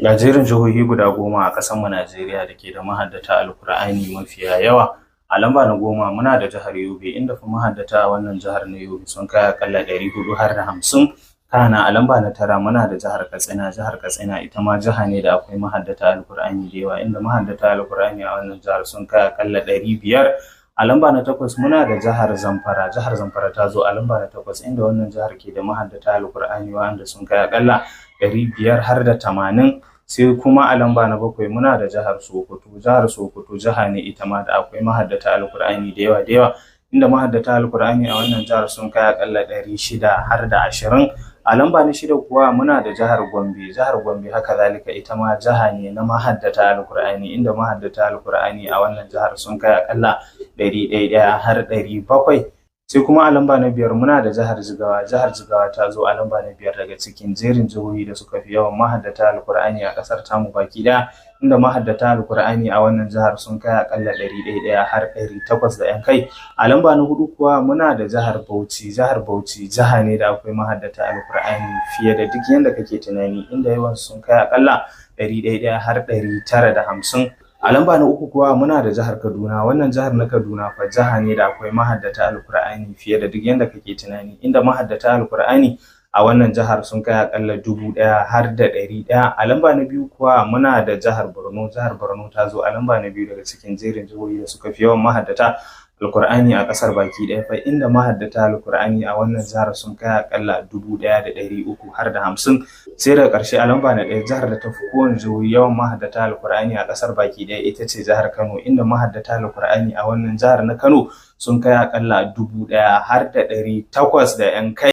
Ga jerin jihohi guda 10 a ƙasarmu Najeriya da ke da mahaddata Alkur'ani mafiya yawa. A lamba na 10 muna da jihar Yobe, inda fa mahaddata a wannan jihar na Yobe sun kai aƙalla 450. Kana a lamba na 9 muna da jihar Katsina. Jihar Katsina ita ma jiha ne da akwai mahaddata Alkur'ani da yawa, inda mahaddata Alkur'ani a wannan jihar sun kai aƙalla 500. A lamba na 8 muna da jihar Zamfara. Jihar Zamfara ta zo a lamba na 8, inda wannan jihar ke da mahaddata Alkur'ani wa'anda sun kai aƙalla 580. Sai kuma a lamba na 7 muna da jihar Sokoto. Jihar Sokoto jiha ne ita ma da akwai mahaddata Alkur'ani da yawa da yawa, inda mahaddata Alkur'ani a wannan jihar sun kai aƙalla 620. A lamba na 6 kuwa muna da jihar Gombe. Jihar Gombe haka zalika ita ma jiha ne na mahaddata Alkur'ani, inda mahaddata Alkur'ani a wannan jihar sun kai aƙalla 100 har 700. Sai kuma a lamba na 5 muna da jihar Jigawa. Jihar Jigawa ta zo a lamba na 5 daga cikin jerin jihohi da suka fi yawan mahaddata Alkur'ani a ƙasar tamu baki ɗaya, inda mahaddata Alkur'ani a wannan jihar sun kai aƙalla 101 har 800 da 'yan kai. A lamba na 4 kuwa muna da jihar Bauchi. Jihar Bauchi jiha ne da akwai mahaddata Alkur'ani fiye da duk yanda kake tunani, inda yawan sun kai aƙalla 101 har 950. A lamba na 3 kuwa muna da jihar Kaduna. Wannan jihar na Kaduna fa jiha ne da akwai mahaddata Alkur'ani fiye da duk yanda kake tunani, inda mahaddata Alkur'ani a wannan jihar sun kai aƙalla 1100. A lamba na 2 kuwa muna da jihar Borno. Jihar Borno ta zo a lamba na 2 daga cikin jerin jihohi da suka fi yawan mahaddata Alkur'ani a ƙasar baki ɗaya fa, inda mahaddata Alkur'ani a wannan jihar sun kai aƙalla 1350. Sai daga ƙarshe a lamba na 1, jihar da ta fi kowane jihohi yawan mahaddata Alkur'ani a ƙasar baki ɗaya ita ce jihar Kano, inda mahaddata Alkur'ani a wannan jihar na Kano sun kai aƙalla 1800 da 'yan kai.